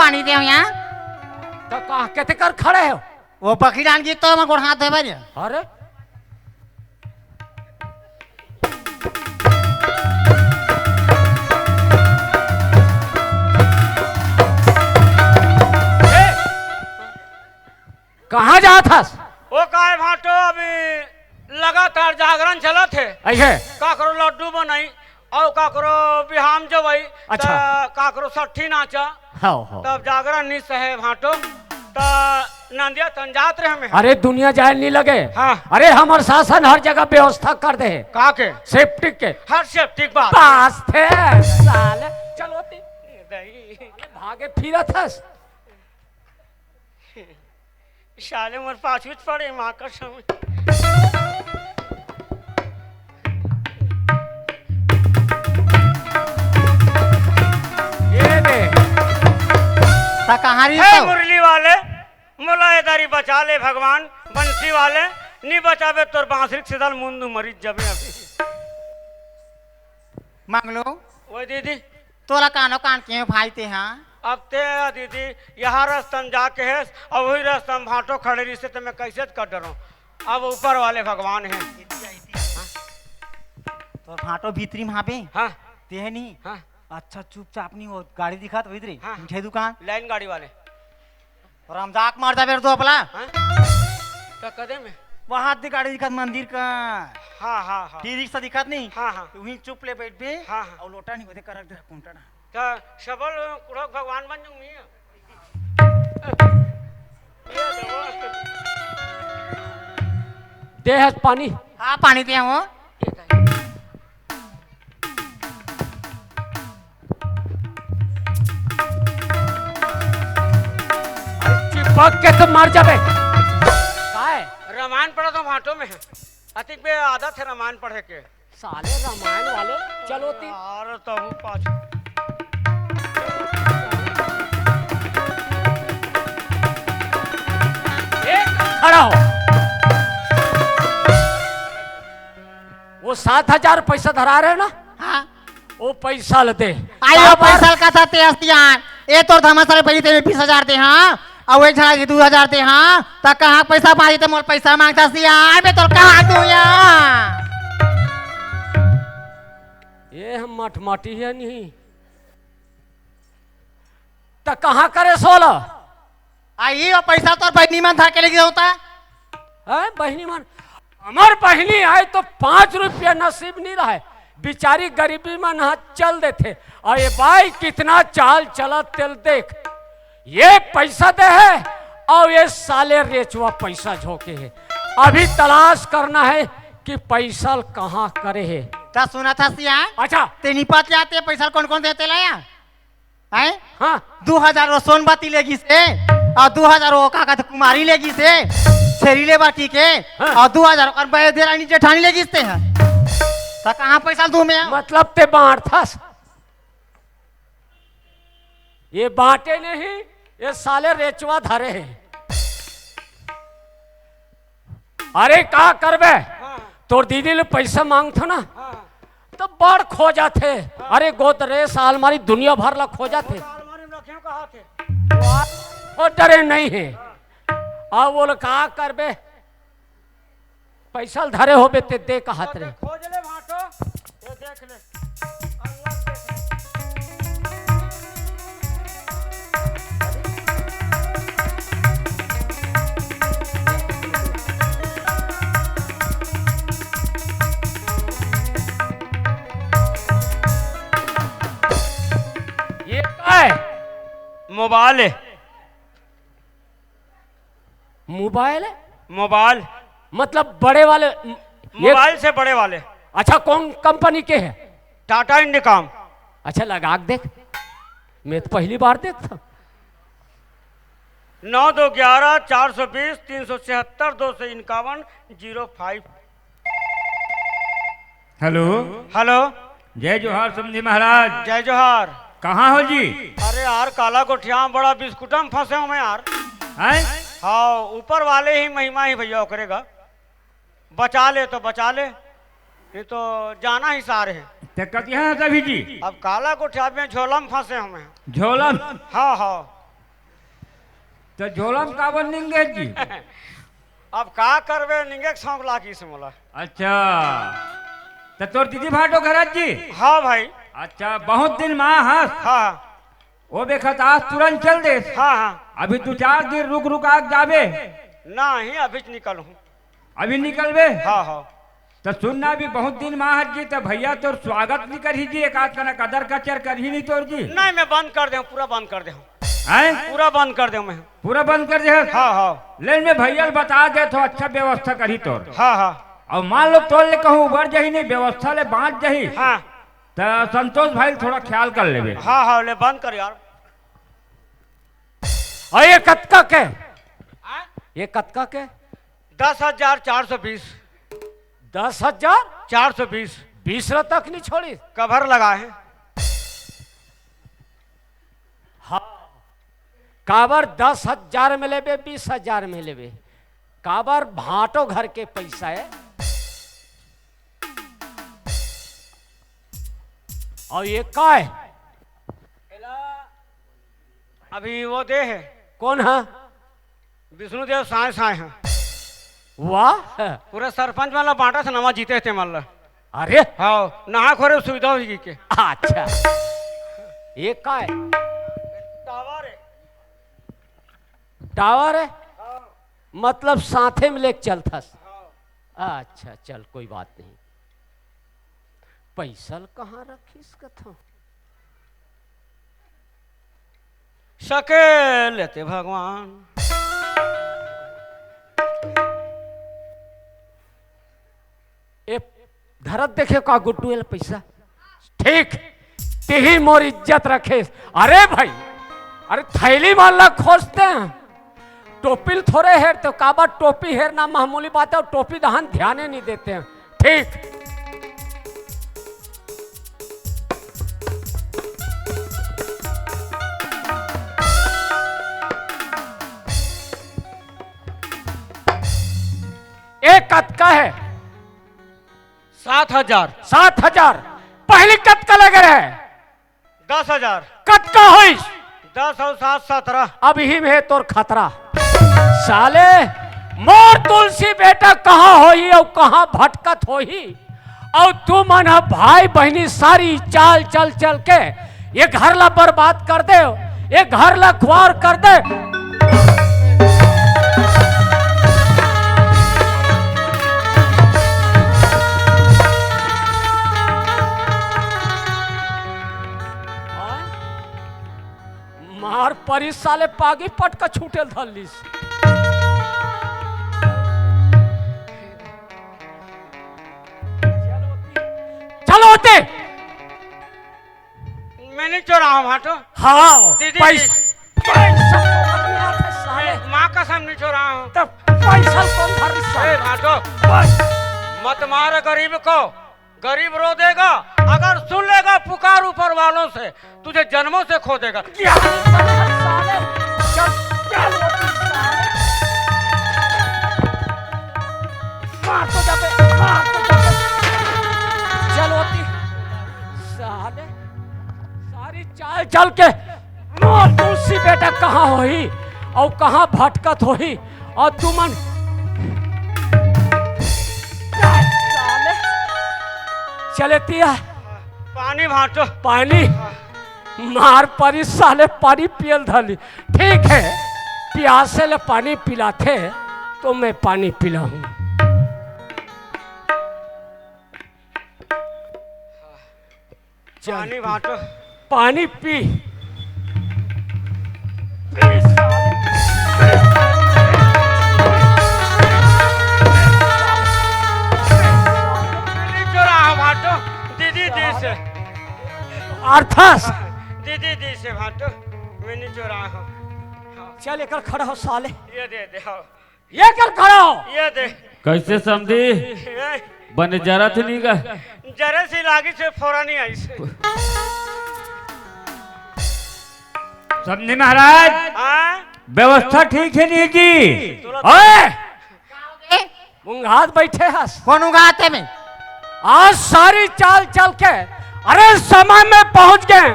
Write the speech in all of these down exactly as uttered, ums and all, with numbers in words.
पानी देव यहाँ। त कहाँ, केते कर खड़े हो? वो बकरी डाल के तो मैं गोड़ हाथ धोए बर। अरे, ए, कहाँ जात हस? ओ काय भाटो, अभी लगातार जागरण चलत हे। अइसे? काकरो लड्डू बनई, अउ काकरो बिहाम जवई, अच्छा। त काकरो सट्ठी नाचा। हव, हव। तब जागरण नि सहे भाटो, त नंदिया तन जात रहे हमें। अरे, दुनिया जाए नि लगे। हाँ। अरे, हमर शासन हर जगह व्यवस्था कर दे हे। का के? सेप्टिक के। हर सेप्टिक बात। पास थे, साले। चलो ती। दही। भागे फिरत हस। साले मोर पाछू च पड़े, माँ कसम। ये दे। त कहाँ रही हे तो? मुरली वाले, मोला ए दारी बचा ले भगवान, बंसी वाले, नी बचाबे तोर बांसुरी के सिदाल मुंदू मरिच जबे अभी। मांग लो। ओए दीदी। तोला कानो कान के भाई ते हा? अब ते दीदी, यहाँ रस्ता म जाके हे, अब वही रस्ता म भाटो खड़े रहिसे, त मैं कैसे कर डरो? अब ऊपर वाले भगवान हे। तो भाटो भीतरी म हाबे? हाँ। ते हे नी? हाँ। अच्छा, चुपचाप नी हो, गाड़ी दिखात वही रे, हाँ। मिठाई दुकान। लाइन गाड़ी वाले। रामजाक मार जाबे रे तो अपला। हाँ? का कदे में? वहाँ दे गाड़ी दिखत मंदिर का। हाँ, हाँ, हाँ। टी रिक्शा दिखत नहीं? हाँ, हाँ। उहीं चुप ले बैठ बे। हाँ, हाँ। अउ लोटा नहीं होते करक दे कुंटा ना। का सबल कुड़क भगवान बन जाऊँ मैं? ये देवा। दे हस पानी। हाँ, पानी दे हो। अरे चिपक के तो मर जाबे। काय? रामायण पढ़त हँव, भाटो में हे। अतिक बे आदत हे रामायण पढ़े के। साले रामायण वाले, चलो ती। यार, तहु पाछू। ए, खड़ा हो। वो सात हजार पैसा धरा रहे ना? हाँ। ओ पैसा ल दे। आयो काबर? पैसा ल कथा ते हस्तियान। ए तोर धमा सारे पहली ते बीस हजार दे, हाँ? अउ एक झड़ा के दू हजार दे, हाँ? त कहाँ पैसा मांगी ते मोर पैसा मांगता हस्तियान? बे तोर कहाँ दू यार? ए हम मटमटी हे नहीं। त कहाँ करे सोला? आ, ई पैसा तोर बहिनी मन धर के लेगी होता। हैं, बहिनी मन? हमर बहिनी आए तो पाँच रुपया नसीब नहीं रहे, बिचारी गरीबी मन हाथ चल देथे। अउ ये बाई कितना चाल चलत तेल देख, ये पैसा दे हे अउ ये साले रेचवा पैसा झोंके हे। अभी तलाश करना हे कि पैसा ल कहाँ करे हे। त सुनत हस या? अच्छा। ते निपट जाते पैसा ल कौन कौन देते ला या? हैं? हाँ। दू हजार वो सोनबत्ती ले गिस हे, अउ दू हजार वो का कहते कुमारी ले गिस हे, छेरी ले बाटी के, हाँ। अउ दू हजार ओकर बे देरानी जेठानी ले गिस ते ह। त कहाँ पैसा ल दू मैं? मतलब ते बांटथस? ये बांटे नहीं, ये साले रेचवा धरे हे। अरे का करबे? हाँ। तोर दीदी ले पैसा मांगथो ना, हाँ। तो बड़ खोजथे। हाँ। अरे गोदरेज अलमारी दुनिया भर ला खोजथे। वो तो अलमारी में रखे हो कहा थे? वो डरे नहीं हे। अब वो लोग का करबे? पैसा ल धरे होबे ते दे कहत तो रे। खोज ले भाटो, ये देख ले। ये का है? मोबाइल है। मोबाइल? मोबाइल। मतलब बड़े वाले म-, ये मोबाइल से बड़े वाले। अच्छा, कौन कंपनी के है? टाटा इंडिकॉम। अच्छा, लगा के देख, मैं तो पहली बार देखता। नौ दो ग्यारह, चार सौ बीस, तीन सौ छिहत्तर, दो सौ इक्यावन, जीरो फाइव। हेलो। हेलो। जय जोहार समधी महाराज। जय जोहार। कहाँ हो जी? अरे यार, काला गोठिया में बड़ा बिस्कुटा में फंसे हूँ मैं यार। हैं? हाँ, ऊपर वाले ही महिमा ही भैया ओकरे गा। बचा ले तो बचा ले, नहीं तो जाना ही सार है। ते कतिहा तभी जी? अब काला गोठिया में झोला में फंसे हूँ मैं। झोला में? हाँ, हाँ। त झोला म काबर निंगे जी? अब का करबे, निंगे के शौक लागिस मोला। अच्छा, त तोर दीदी भाटो घर जी? हाँ भाई। अच्छा, बहुत दिन मा हस। हाँ। ओ बेखत आज तुरंत चल देस। हाँ, हाँ। अभी दू चार दिन रुक रुका के जाबे। नहीं, अभी निकलहूँ। अभी निकलबे? हाँ, हाँ। त सुन ना, अभी बहुत दिन मा हस जी, त भैया तोर स्वागत नहीं करही जी, एक आध कना कदर कचर करही नहीं तोर जी। नहीं, मैं बंद कर देहूँ, पूरा बंद कर देहूँ। हैं? पूरा बंद कर देहूँ मैं। पूरा बंद कर देहस? हाँ, हाँ। ले मैं भैया ल बता देथों, अच्छा व्यवस्था करही तोर। हाँ, हाँ। अउ मान लो तोर ले कहूँ उबर जाही नहीं, व्यवस्था ले बाँच जाही। हाँ। त संतोष भाई ल थोड़ा ख्याल कर लेबे। हाँ, हाँ, ले बंद कर यार। अउ ये कतका के? हाँ? ये कतका के? दस हजार चार सौ बीस। दस हजार? चार सौ बीस। बीस ल तक नहीं छोड़ी। कवर लगा है। हाँ। काबर दस हजार में लेबे, बीस हजार में लेबे? काबर भाटो घर के पैसा है। अउ ये का है? अभी वो दे है। कोन ह? विष्णुदेव साय साय ह। वाह। पूरा सरपंच मन ला बांटत हे, नवा जीते हे ते मन ला। अरे। हाँ, नहा खोरे सुविधा होही के। अच्छा। ये का है? टावर है। टावर है? हाँ। मतलब साथे में लेके चलथस। हाँ। अच्छा, चल, कोई बात नहीं। पैसा ल कहाँ रखिस कथों? सके लेते भगवान। ए, धरत देखे का गुड्डू, एला पैसा। ठीक, तिही मोर इज्जत रखेस। अरे भाई, अरे थैली मन ला खोजते हैं, टोपी ल थोरे हेरते हो, काबर टोपी हेरना मामूली बात है, अउ टोपी दहन ध्याने नहीं देते हैं। ठीक। ए कतका है? सात हजार। सात हजार। पहली कतका लगे रहे? दस हजार। कतका होइस? दस अउ सात सतरह। अब इही में हे तोर खतरा। साले, मोर तुलसी बेटा कहाँ होही अउ कहाँ भटकत होही? अउ तुमन ह भाई बहिनी सारी चाल चल चल के ये घर ला बर्बाद कर दे, ये घर ला खुआर कर दे। मार परी साले, पागी पटका छूटे ल धर लिस। चलो ओती। मैं नहीं चोराहूँ भाटो। हाँ, दीदी, पैस-, दीदी। पैसा तो अपने हाथ है साले। ए, माँ कसम नहीं चोराहूँ। तब पैसा कौन धर साले? ए, भाटो। बस। मत मार गरीब को, गरीब रो देगा, अगर सुन लेगा पुकार ऊपर वालों से, तुझे जन्मों से खो देगा। क्या साले? चल, चल, साले। मार तो जाबे, मार तो जाबे। चल ओती। साले, सारी चाल चल के मोर तुलसी बेटा कहाँ होही अउ कहाँ भटकत होही अउ तुमन साले चले तिया पानी भाटो। पानी मार परी साले, पानी पियल धली। ठीक है, प्यासे ले पानी पिलाथे तो मैं पानी पिलाहूँ। चल। पानी बांटो। पानी पी। पी साले। नहीं चोराहूँ बांटो। दीदी दी से। अर्थास। दीदी दी से बांटो। मैं नहीं चोराहूँ। हाँ। चल, एकर खड़ा हो साले। ये दे दे, हाँ। ये कर खड़ा हो। ये दे। कैसे समधी? ए। बने जरत नहीं का? जरे से लागी से फोरा नहीं आई से। समधी महाराज, हाँ? व्यवस्था ठीक है नहीं जी? तुला ओए! उंघात बैठे हस। कौन उंघात है मैं? आज सारी चाल चल के, अरे समय में पहुंच गए,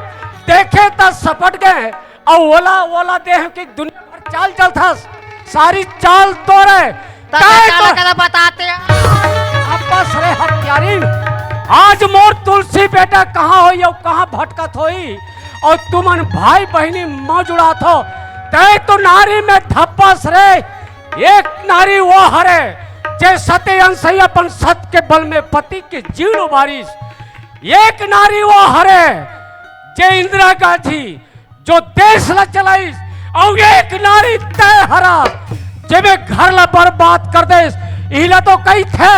देखे त सपट गए, अउ ओला, ओला देह की दुनिया भर चाल चलथस, सारी चाल तोरे। तब तय चाल तो कदा बताते। अब्बस रे हत्यारी, आज मोर तुलसी बेटा कहाँ होई अउ कहाँ भटकत होई, अउ तुमन भाई बहिनी मौज उड़ात हो। तय तो नारी में धब्बस रे, एक नारी वो हरे, जे सती अनसुईया अपन सत के बल में पति के जीव उबारिस। एक नारी वो हरे, जे इंदिरा गांधी, जो देश ला चलाइस, अउ एक नारी तय हरा, जेमे घर ला बर्बाद कर देस। इला तो कहिथे,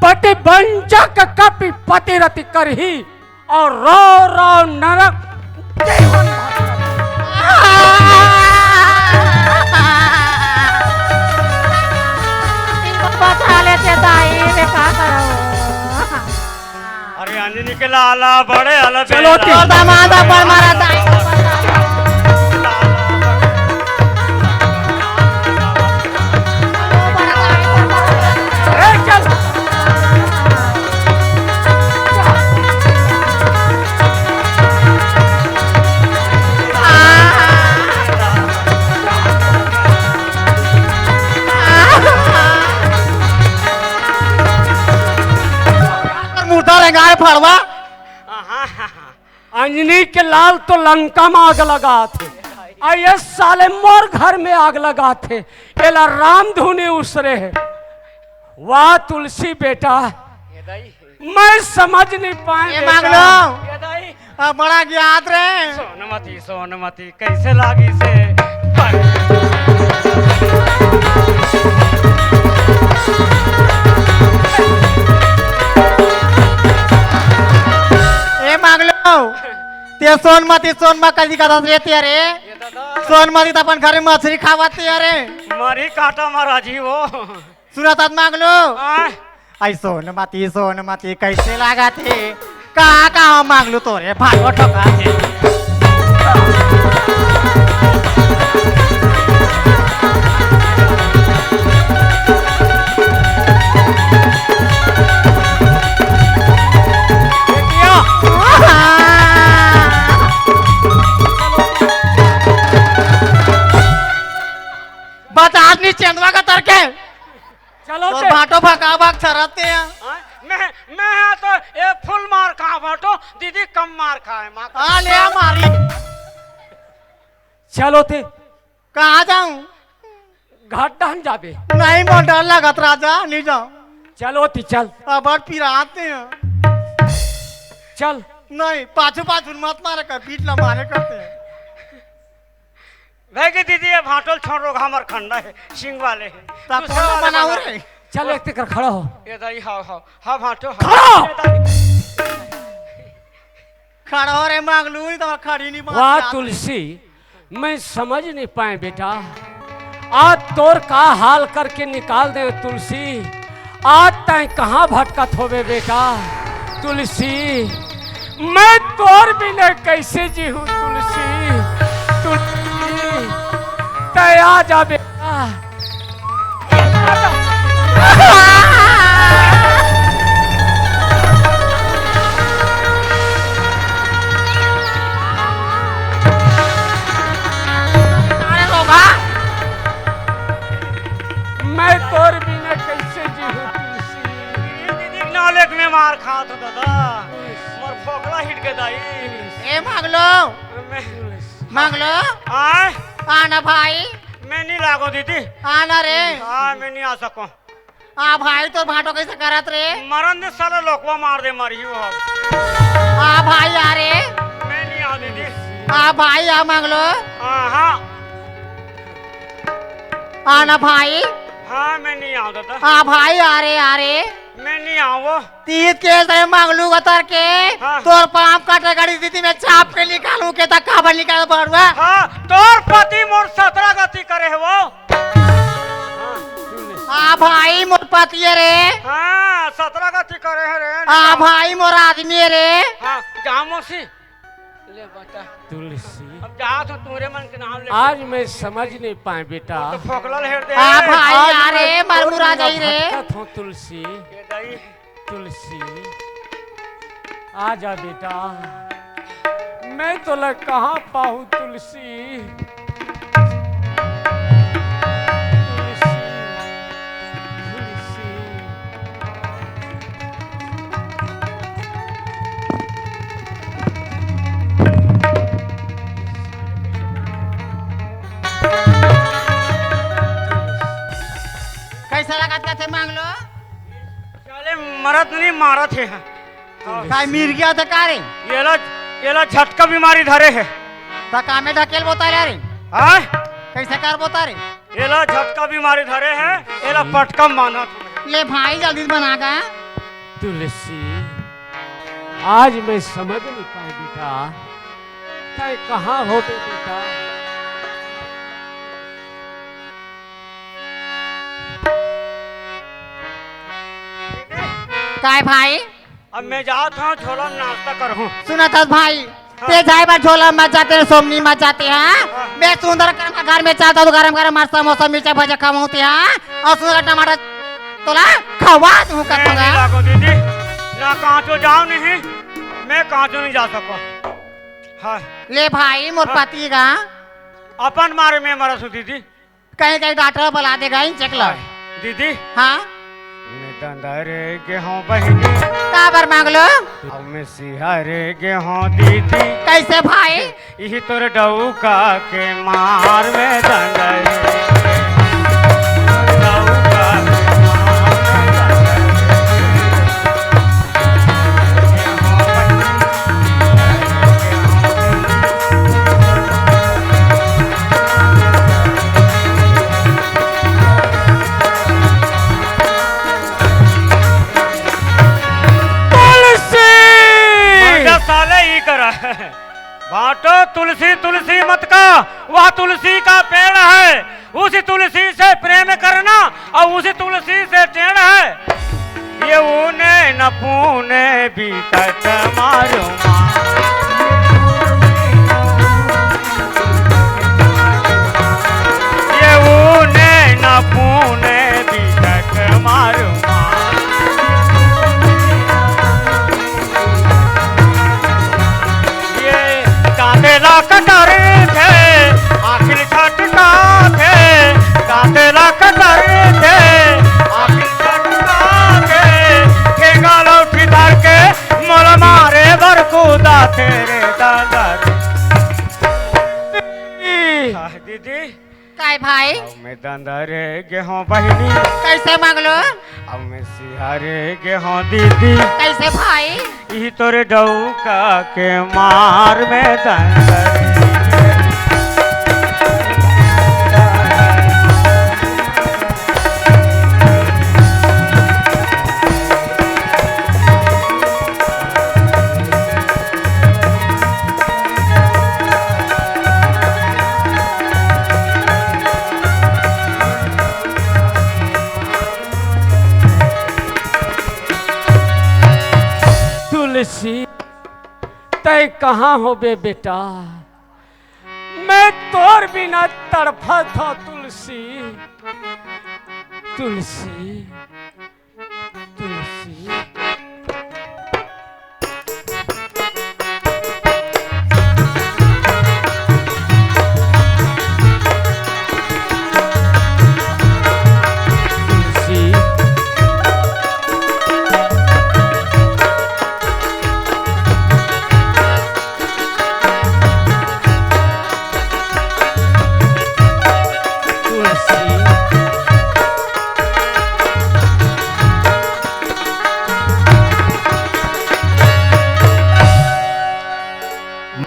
पति बंजा के कपि पति रति करही, अउ रो रो नरक जीवन भर। बचा लेते दाई, मैं का करूं? अरे अंजनी के लाला बड़े अलबेला। चलो, ती- और दामाद पर मारा दाई। ए, चल। मुर्दा रेंगाय फड़वा। अंजनी के लाल तो लंका में आग लगाथे, अउ ये साले मोर घर में आग लगाथे। एला रामधुनी उसरे हे। वाह तुलसी बेटा, मैं समझ नहीं पाए ये बेटा। मांग लो। ये दाई। आ, बड़ा ज्ञात रे। सोनमती, सोनमती, कैसे लागी से? ए मांग लो, ते सोनमती, सोनमा कदी कदा रे ते रे? ये दादा। सोनमती त अपन घर में मछली खावत ते रे। मरी काटा महाराज जी वो। सुनत हस मांगलू? आय। आई सोनमती, सोनमती कैसे लागत हे? कहाँ, कहाँ मांगलू तोरे भागो ठोका हे। बता आदमी चंदवा का तरके। चलो तोर ते। भाटो भका भक छरत ते हैं। हाँ? मैं, मैं हा तो ए फुल मार खा भाटो, दीदी कम मार खाए, माँ का। आ ले आ मारी। चलो ते। कहाँ जाऊं? घाट डहन जाबे। नहीं, मोर डर लगत राजा, नहीं जाऊं। चलो ती चल। अबड़ पिराते हैं। चल। नहीं, पाछू पाछू मत मारे कर, पीठ ला मारे करते हैं। भाई के दीदी, ये भाटो ल छोड़, रोग हमर खंडा हे, सिंग वाले हे। ता दूसरा कौन वाले बनाओ बना। रे? चल, एक तेकर खड़ा हो। ये दाई, हाव, हाव, हाव, भाटो, हाव। खड़ा हो! खड़ा हो रे, मांगलू, नहीं तो खड़ी नहीं बात वाह, यार। तुलसी, मैं समझ नहीं पाए बेटा, आज तोर का हाल करके निकाल दे तुलसी। आज तैं कहाँ भटकत होबे बेटा? तुलसी, मैं तोर बिना कैसे जीहूँ तुलसी? तुलसी, तैं आ जा बेटा। अरे रोगा। मैं तोर बिना कैसे जीहूँ तुलसी? दीदी के नौलेख में मार खात हो दादा। मोर फोकला हिट के दाई। ए मांगलो। मैं मांगलो। आय? आना भाई। मैं नहीं लागो दीदी। आना रे। हाँ, मैं नहीं आ सको। आ भाई, तोर भाटो कैसे करत रे? मरन दे साला, लोकवा मार दे, मरही हो। आ भाई, आ रे। मैं नहीं आ दीदी। आ भाई, आ मांगलो। हाँ, हाँ। आ ना भाई। हाँ, मैं नहीं आऊँ दादा। आ भाई, आ रे, आ रे। मैं नहीं आऊँ वो। तीत के से मांगलू गतर के। हाँ। तोर पाम काटे गाड़ी दीदी में चाप के निकालू के तक काबर निकाल बड़ुआ। हाँ, तोर पति मोर सतरा गति करे है वो। आ भाई, मोर पति है रे। हाँ, सतरा गति करे है रे। आ भाई, मोर आदमी है रे। हाँ, जा मौसी। ले बता। तुलसी। अब जा तो तोरे मन के नाम ले। आज मैं समझ नहीं पाए बेटा। तो फोकला हेर दे। आ भाई, आज अरे, मैं मर तोर मुरा बिना जाई रे। भटकत हूँ तुलसी। ये दाई। तुलसी, आ जा बेटा, मैं तोला कहाँ पाहूँ तुलसी? मरत नहीं, मारत हे। काय मिर्गिया त का रे? एला, एला झटका बीमारी धरे हे। त का में ढकेल बोता रे? हाँ? कैसे कर बोता रे? एला झटका बीमारी धरे हे, एला पटका मानत हे। ले भाई, जल्दी से बना गा। तुलसी, आज मैं समझ नहीं पाए बेटा, तय कहाँ हो बे बेटा? काय भाई? अब मैं जात हूँ, झोला में नाश्ता करहूँ। सुनत हस भाई, हाँ। ते जाए बर झोला मत जाते, सोमनी मत जाते, हाँ? हाँ। मैं सुंदर कर घर में चाहता हूँ, गरम गरम मस्त समोसा मिर्चा भजा खवाऊँ ते, हाँ? अउ सुंदर टमाटर तोला खवा दूँ मैं कथों नहीं गा। लागो दीदी, ना कांचो जाओ नहीं, मैं कांचो नहीं जा सको। हाँ। ले भाई, मोर हाँ। पति गा। अपन मारे मैं मरस हूँ दीदी। कहीं कहीं डॉक्टर बुला दे गा, चेक ला। हाँ, दीदी। हाँ? मैं दंदर गे हूँ बहिनी। काबर मांग लो? अब मैं सिहर गे हूँ दीदी। कैसे भाई? इही तोर डौका के मार में दंदर गे हूँ। डौका के मार में दंदर गे हूँ बहिनी। तुलसी! भांटा साले ही करा। बांटो तुलसी, तुलसी मत का, वह तुलसी का पेड़ है, उस तुलसी से प्रेम करना और उस तुलसी से टेढ़ है। ये ऊने न पूने बीतत मारू माँ। ये ऊने न पूने बीतत मारू माँ। ये दांते ला कटर थे, आखिर छटका थे, दांते ला कटर थे, आखिर छटका थे, ठेंगा लौठी धर के मोला मारे बर कूदा थे रे दादा। दीदी। काय भाई? अब मैं दंदर गे हूँ बहिनी। कैसे मांग लो? अब मैं सिहर गे हूँ दीदी। कैसे भाई? ई तोरे डौका के मार में दंदर। तुलसी, तै कहाँ होबे बेटा? मैं तोर बिना तड़फत हौं तुलसी, तुलसी, तुलसी।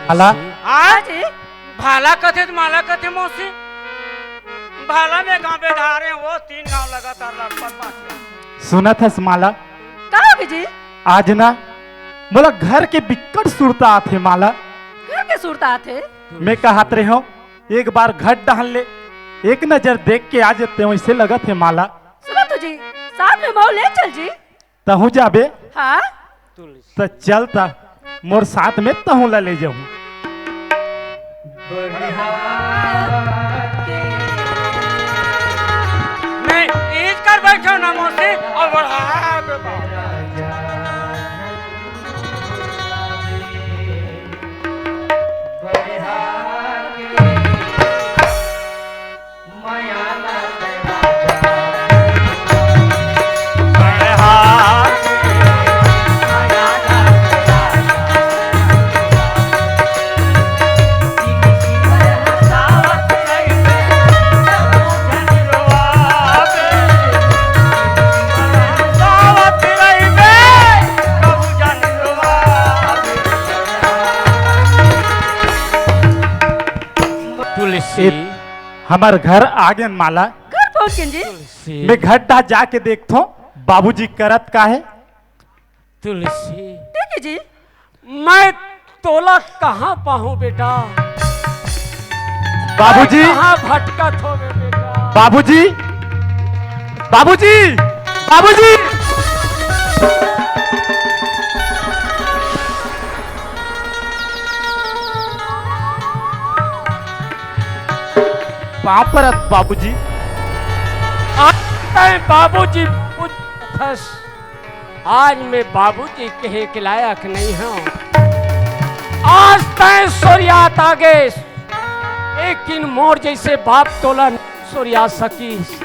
माला। हाँ जी। भाला कथे त माला कथे मौसी। भाला में गांव बेधारे वो तीन गांव लगातार लड़पट बांचे। सुनत हस माला? का होगे जी? आज ना मोला घर के बिक्कट सुरता आथे माला। घर के सुरता आथे? मैं कहत रहे हौं, एक बार घर डहन ले एक नजर देख के आ जते, वैसे लगत हे माला। सुनो तो जी, साथ में मऊ ले चल जी। तहूँ जाबे? हाँ। त चल त, मोर साथ में तहूँ ला ले जाहूँ। मैं ईज कर बैठो ना मौसी, और बढ़ा दे बाबा। हमर घर आ गेन माला। घर पहुंच गेन जी। तुलसी। मैं घर डहा जाके देखथों, बाबूजी करत का हे। तुलसी। ठीक है जी। मैं तोला कहाँ पाहूँ बेटा? बाबूजी। मैं कहाँ भटकत होवे बेटा? बाबूजी, बाबूजी, बाबूजी। पाँव परत बाबूजी। आज तैं बाबूजी पूछथस, आज मैं बाबूजी कहे के लायक नहीं हूँ। आज तैं सोरियात आगेस, लेकिन मोर जैसे बाप तोला नहीं सोरिया सकीस।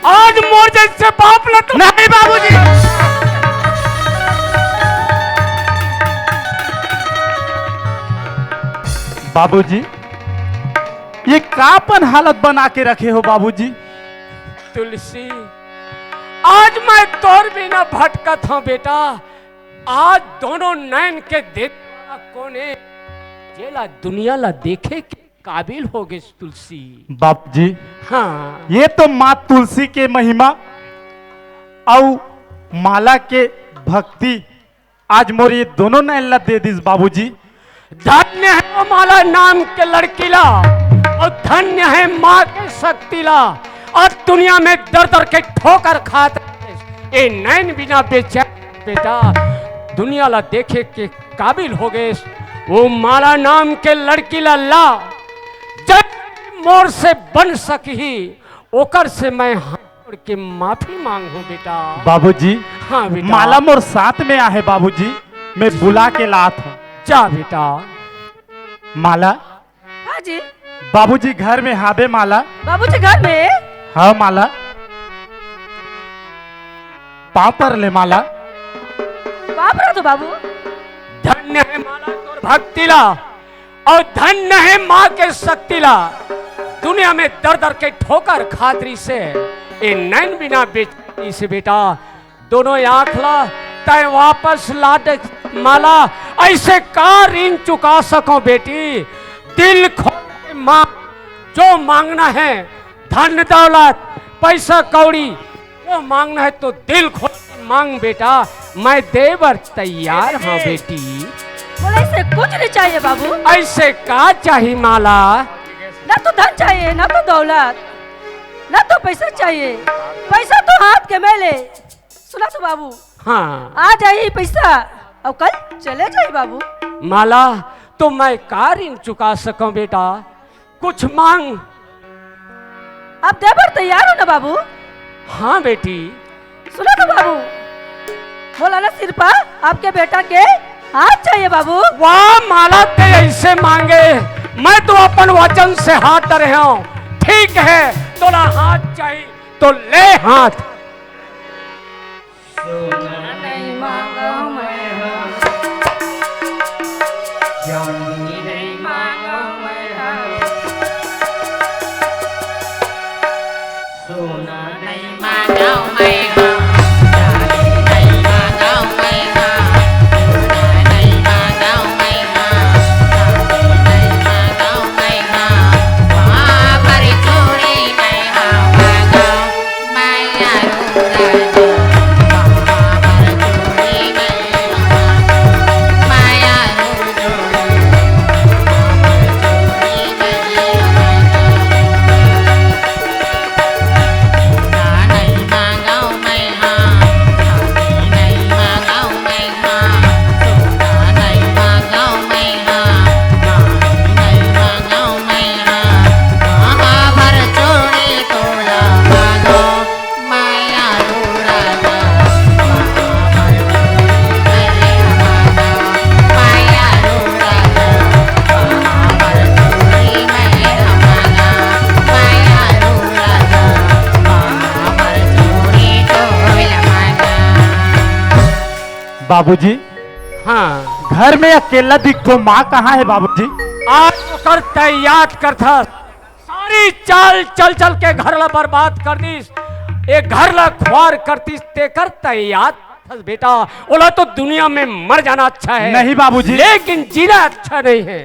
आज मोर जैसे बाप ला तो नहीं बाबूजी। बाबूजी, ये का अपन हालत बना के रखे हो बाबूजी? तुलसी, आज मैं तोर बिना भटकत हूँ बेटा। आज दोनों नैन के देने वाला कोन हे, जेला दुनिया ला देखे के काबिल हो गए तुलसी। बाबूजी, हाँ। ये तो माँ तुलसी के महिमा अउ माला के भक्ति आज मोर ये दोनों नैन ला दे दिस बाबूजी। धन्य है वो माला नाम के लड़की ला, और धन्य है माँ के शक्ति ला। और दुनिया में दर दर के ठोकर खात ये नैन बिना बेचैन बेटा, दुनिया ला देखे के काबिल हो गए। वो माला नाम के लड़की ला ला, जब मोर से बन सकही, ओकर से मैं हाथ जोड़ के माफी मांगहूँ बेटा। बाबूजी, हाँ बेटा। माला मोर साथ में आहे बाबूजी, मैं बुला के लात हूँ। जा बेटा। माला। हाँ जी। बाबूजी घर में हाबे माला। बाबूजी घर में? हाँ माला। पाँव पर ले माला। पाँव पर तो बाबू। धन्य है माला तोर भक्ति ला। अउ धन्य हे माँ के शक्ति ला, दुनिया में दर दर के ठोकर खात रिहिसे, ए नैन बिना बेचैन रिहिसे बेटा। दोनों आँख ला तैं वापस ला दे माला, अइसे का ऋण चुका सकव बेटी? दिल खोल के माँग, जो माँगना हे, धन दौलत, पैसा कौड़ी, जो माँगना हे तो दिल खोल के माँग बेटा, मैं दे बर तैयार हँव बेटी। मोला अइसे कुछ नहीं चाहिए बाबू। अइसे का चाही माला? ना तो धन चाहिए, ना तो दौलत, ना तो पैसा चाहिए। पैसा तो हाथ के मैले। सुना तो बाबू। हाँ। आज आही पैसा अउ कल चले जाही बाबू। माला, तो मैं का ऋण चुका सकँव बेटा? कुछ माँग। आप दे बर तैयार हो ना बाबू? हाँ बेटी। सुना तो बाबू, मोला ना सिर्फ आपके बेटा के हाथ चाहिए बाबू। वाह माला, तैं अइसे माँगे, मैं तो अपन वचन से हाथ डरे हँव। ठीक हे, तोला हाथ चाही तो ले हाथ। सोना नहीं माँगव मैं हा, चांदी नहीं माँगव मैं हा। सोना नहीं माँगव मैं हा, चांदी नहीं माँगव मैं हा। सोना नहीं माँगव मैं हा, चांदी नहीं माँगव मैं हा। वहाँ पर चूड़ी नहीं माँगव। बाबूजी, हाँ। घर में अकेला दिखथों, माँ कहाँ हे बाबूजी? आज ओकर तैं याद करथस, सारी चाल चल चल के घर ला बर्बाद कर दिस, ए घर ला खुवार कर दिस, तेकर तैं याद करथस बेटा। ओला तो दुनिया में मर जाना अच्छा हे। नहीं बाबूजी। लेकिन जीना अच्छा नहीं हे।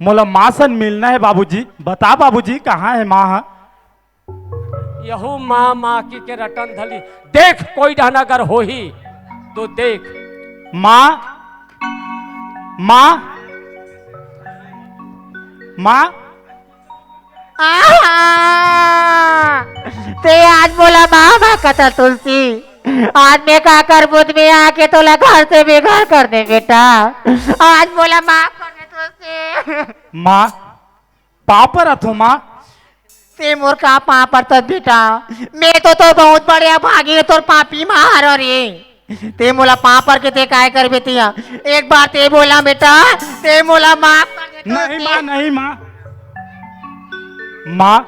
मोला माँ सन मिलना हे बाबूजी। बता बाबूजी, कहाँ हे माँ हा? यहू माँ, माँ की के रटन धली। देख, कोई डहन अगर होही तो देख। माँ, माँ, माँ। आहा! ते आज मोला माँ, माँ कहत हस तुलसी। आज मैं का करबो, मैं आके तोला घर से बेघर कर देंव बेटा। आज मोला माफ कर दे तुलसी। माँ, पाँव परत हों माँ। ते मोर का पाँव परथस बेटा? मैं तो तोर बहुत बड़े अभागी, तोर पापी माँ हरों रे। ते मोला पाँव पर के ते काय करबे तिया? एक बार ते बोला बेटा, ते मोला माफ कर दे तो नहीं ते माँ, नहीं माँ। माँ,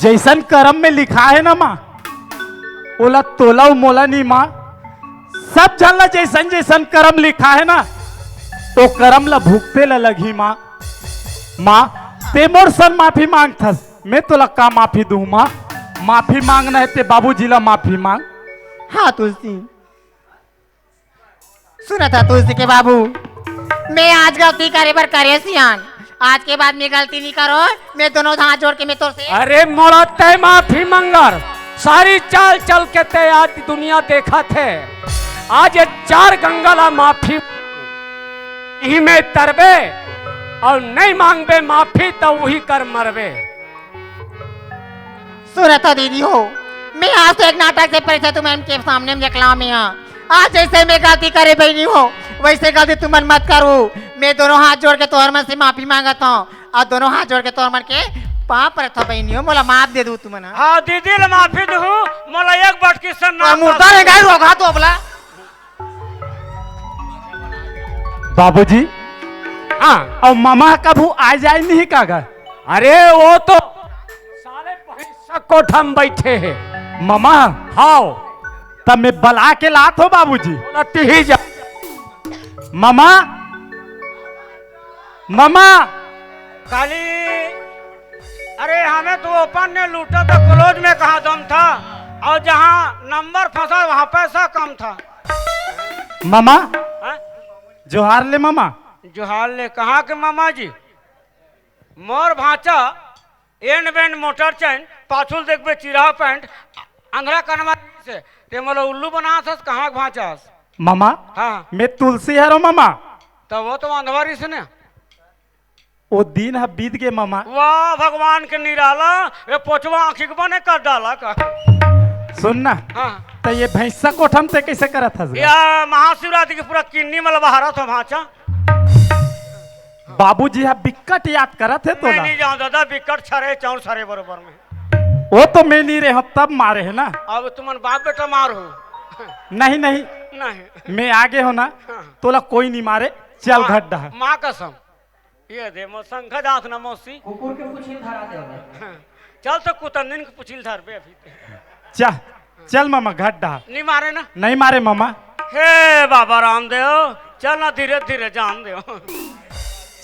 जैसन करम में लिखा है ना माँ, ओला तोला अउ मोला नहीं माँ, सब झन ला जैसन जैसन करम लिखा है ना, ओ करम ला भुगते ला लगही माँ। माँ, ते मोर सन माफी मांगथस, मैं तोला का माफी दूँ माँ? माफी मांगना है ते बाबूजी ला माफी मांग। हाँ तुलसी, सुनत हस तुलसी के बाबू, मैं आज गलती करे बर करेंव सियान, आज के बाद मैं गलती नहीं करों। मैं दोनों हाथ जोड़ के मैं तोर से अरे मोला तैं माफी मंगर, सारी चाल चल के तैं आज दुनिया देखत हे। आज ये चार गंगा ला माफी इही में तरबे अउ नहीं मांगबे माफी त उही कर मरबे। सुनत हस दीदी हो, मैं आज तो एक नाटक से परीक्षा तुमन के सामने में देखला में हाँ। आज जैसे मैं गलती करे बहिनी हो, वैसे गलती तुमन मत करो। मैं दोनों हाथ जोड़ के तोहर मन से माफी मांगत हूँ अउ दोनों हाथ जोड़ के तोहर मन के पाँव परत हूँ बहिनी हो, मोला माफ दे दू तुमन। हाँ दीदी ला माफी दू, मोला एक बटकी से ना मुर्दा रे गाय रोगा तो अबला। बाबूजी, हाँ। अउ ममा कभू आ जाए नहीं का घर? अरे वो तो साले भैंसा कोठा में बैठे हैं। ममा? हाव। तब मैं बला के लात हूँ बाबूजी। बोला तिही जा। ममा, ममा। काली, अरे हमें तो ओपन ने लूटा तो क्लोज में कहा दम था, अउ जहाँ नंबर फंसा वहाँ पैसा कम था। ममा, हाँ? जोहार ले ममा। जोहार ले, कहाँ के ममा जी? मोर भांचा एंड बैंड मोटर चैन, पाछुल देखबे चिरहा पैंट, अंधरा कनमा से, ते मोला उल्लू बनात हस, कहाँ के भांचा हस? ममा, हाँ। मैं तुलसी हरों ममा। त वो तो अंधवा रहिस ने। ओ दिन ह बीत गे ममा। वाह भगवान के निराला, ये पोचवा आँखी के बने कर डाला का। सुन ना, हाँ। त ये भैंसा कोठा म ते कैसे करत हस गा? या महाशिवरात्रि के पूरा किन्नी मल बहारत हो भांचा। बाबूजी ह बिक्कट याद करत हे नहीं, तोला। नहीं जाओ दादा, बिक्कट छरे चौर छरे बरोबर में। वो तो मैं नहीं रहे तब मारे है ना। अब तुमन बाप बेटा मार हो। नहीं, नहीं। नहीं। मैं आगे हो ना, हाँ। तोला कोई नहीं मारे। चल माँ, घट डहा। माँ कसम। ये दे मो शंखा दास ना मौसी। कुकुर के पुछिल धरा दे ओला। हाँ। चल तो कुतंदिन के पुछिल धर बे अभी ते। चल, चल मामा घट डहा। नहीं मारे ना? नहीं मारे मामा। हे बाबा रामदेव, चल ना धीरे धीरे जान दे।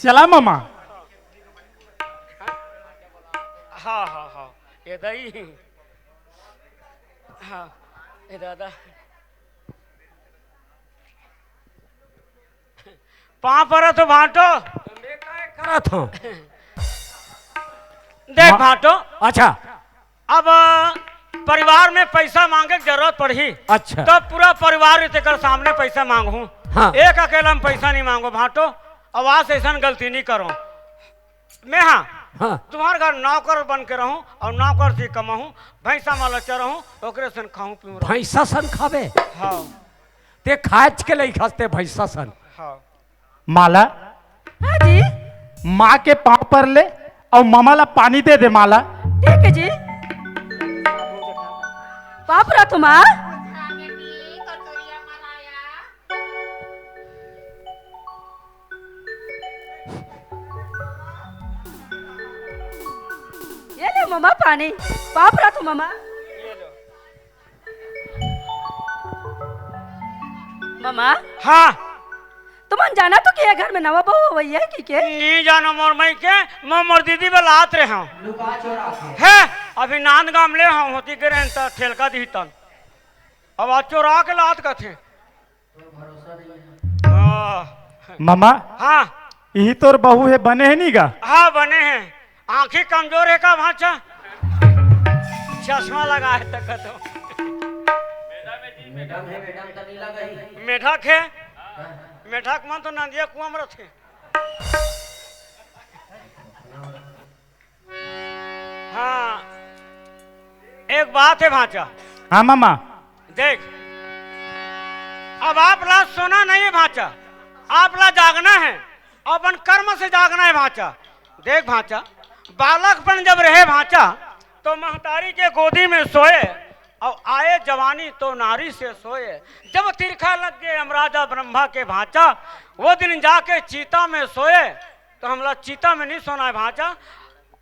चला मामा। हाँ, हाँ, हाँ। ये दई। हाँ, ये दादा। पाँव परत हो भांटो। मैं काय करत हूँ? देख मा-, भांटो। अच्छा। अब परिवार में पैसा मांगे के जरूरत पड़ही। अच्छा। तब पूरा परिवार तेकर सामने पैसा मांगहूँ। हाँ। एक अकेला में पैसा नहीं मांगो भांटो। अब आज ऐसन गलती नहीं करो। मैं हाँ, हाँ। तुम्हार घर नौकर बन के रहूं और नौकर से कमाहूं, भैंसा माला चराहूं, ओकरे सन खाऊं पीऊं रहूं। भैंसा सन खाबे? हाँ। ते खाच के लइक हस ते भैंसा सन। हाँ। माला, हाँ जी। माँ के पाँव पर ले और ममा ला पानी दे दे माला। ठीक है जी। पाँव परत हो माँ। ये ले ममा पानी, पाँव परत हो ममा। ममा। हाँ। तुमन जानत हो कि ये घर में नवा बहू अवइया हे कि के? नहीं जानो मोर मई के, मैं मोर दीदी बलात रहे हूँ। लुका चोरा के। है, अभी नांदगांव ले हूँ, होती के रहन त ठेलका दी तन। अब आज चोरा के लात कथे। हाँ। ममा, हाँ। इही तोर बहू हे, बने हे नी गा? हाँ, बने हे। आँखी कमजोर हे का भांचा? चश्मा लगा है तक तो। मेढक हे, मेढक त नइ लगही। मेढक हे? मेढक मन तो नंदिया कुआं में रथे। हाँ, एक बात है भांचा। हाँ मामा। देख, अब आप ला सोना नहीं है भांचा, आप ला जागना है, अपन कर्म से जागना है भांचा। देख भांचा, बालकपन जब रहे भांचा, तो महतारी के गोदी में सोए, और आए जवानी तो नारी से सोए। जब तिरखा लग गए हम राजा ब्रह्मा के भांचा, वो दिन जाके चीता में सोए, तो हमला चीता में नहीं सोना है भांचा,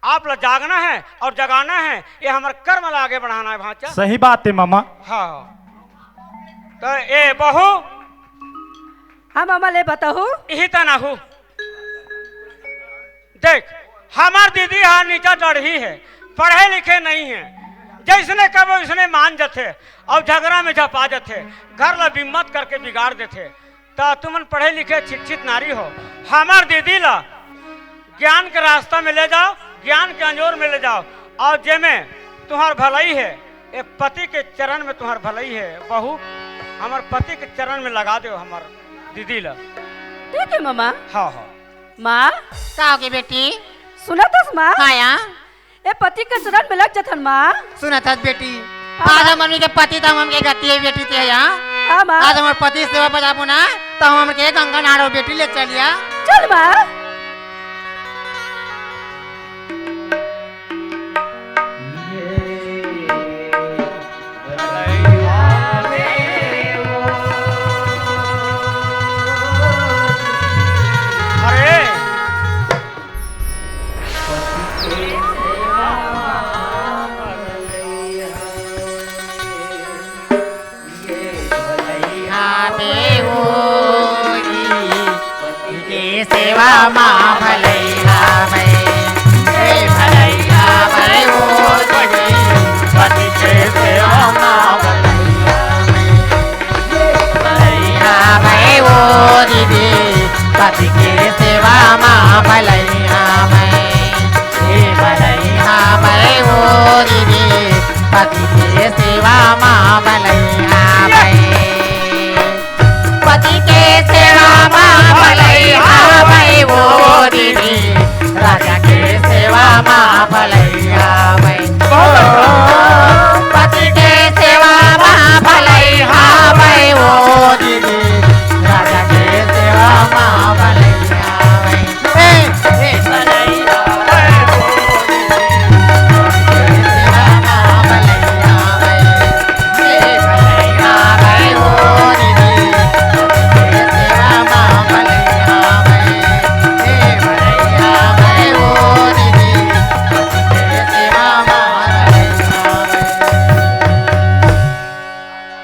आप ला जागना है और जगाना है, ये हमर कर्म ला आगे बढ़ाना है भांचा। सही बात है मामा। हाँ, तो ए बहू, हाँ मामा, ले बताहू। इही तना हूँ। देख, हमर दीदी हा नीचा चढ़ी है, पढ़े लिखे नहीं है, जैसने कबो इसने मान जथे और झगड़ा में झपा जथे, घर ला बिम्मत करके बिगाड़ देथे। त तुमन पढ़े लिखे शिक्षित नारी हो, हमर दीदी ला ज्ञान के रास्ता में ले जाओ, ज्ञान के अंजोर में ले जाओ, और जेमे तुम्हार भलाई है, ए पति के चरण में तुम्हार भलाई है। बहू, हमर पति के चरण में लगा दो हमर दीदी ला। ठीक है मामा। हाँ, हाँ। माँ। का होगे बेटी? सुनत हस माँ? हाँ या। ए पति के चरण में लग जथन माँ। सुनत हस बेटी? हाँ। आज हमन के पति त हमन के गति है बेटी ते या। हाँ माँ। आज हमर पति सेवा बजाबो ना, त हमन के गंगा नहारो बेटी, ले चलिया। चल माँ। के सेवा मा भलैया मैं, हे भलैया मैं ओ देवी, पति के सेवा मा भलैया मैं, हे भलैया मैं ओ देवी, पति के सेवा मा भलैया मैं, हे भलैया मैं ओ देवी, पति के सेवा मा भलैया मैं। पति के सेवा मा भलई हावय ओ दीदी, राजा के सेवा मा भलई हावय। ओ, पति के सेवा मा भलई हावय ओ दीदी, राजा के सेवा मा भलई हावय।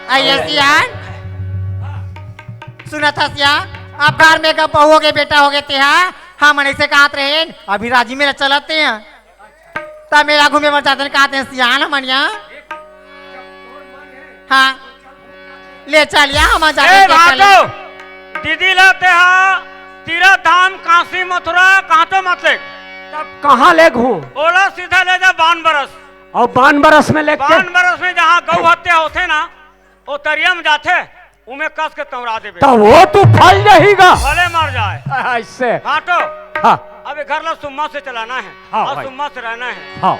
अइसे सियान, सुनत हस या, अब घर में का बहू होगे, बेटा होगे, तेहा, हमन अइसे कहत रहेन, अभी राजी मेला चलत हे, त मेला घूमे बर जातेन कहत हे सियान हमन या। हाँ, ले चल या, हमन जातेन ए, देख भाटो, ले। दीदी ला तेहा तीरथ धाम, काशी, मथुरा, कहाँ तो मत ले। तब कहाँ ले घूम? ओला सीधा ले जा बान बरस। अउ बान बरस में लेके? बान बरस में जहाँ गौ हत्या होथे ना, ओ तरिया में जाथे, उमे कस के तंवरा देबे। त वो तू फल जाही गा। भले मर जाए। अइसे। भाटो। हाँ। अब ये घर ला सुम्मा से चलाना है। हाँ अउ भाई। सुम्मा से रहना है। हाँ।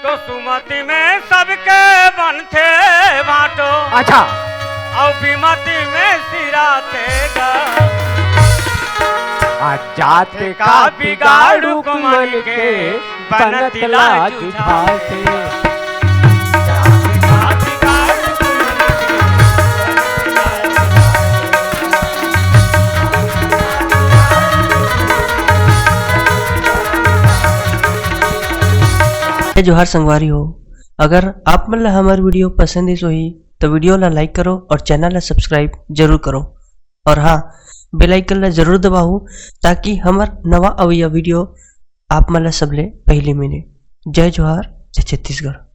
तो सुमति में सबके बनथे भाटो। अच्छा। अउ बिमति में सिराथे गा। आ जात का बिगाड़ू को मन के बनत ला जुझाथे। जय जोहार संगवारी हो, अगर आप मन ला हमर video पसंद आइस होही, तो video ला like करो और channel ला subscribe जरूर करो। और हाँ, bell icon ला जरूर दबाओ, ताकि हमर नवा अवइया video आप मन ला सबले पहली मिले। जय जोहार, जय छत्तीसगढ़।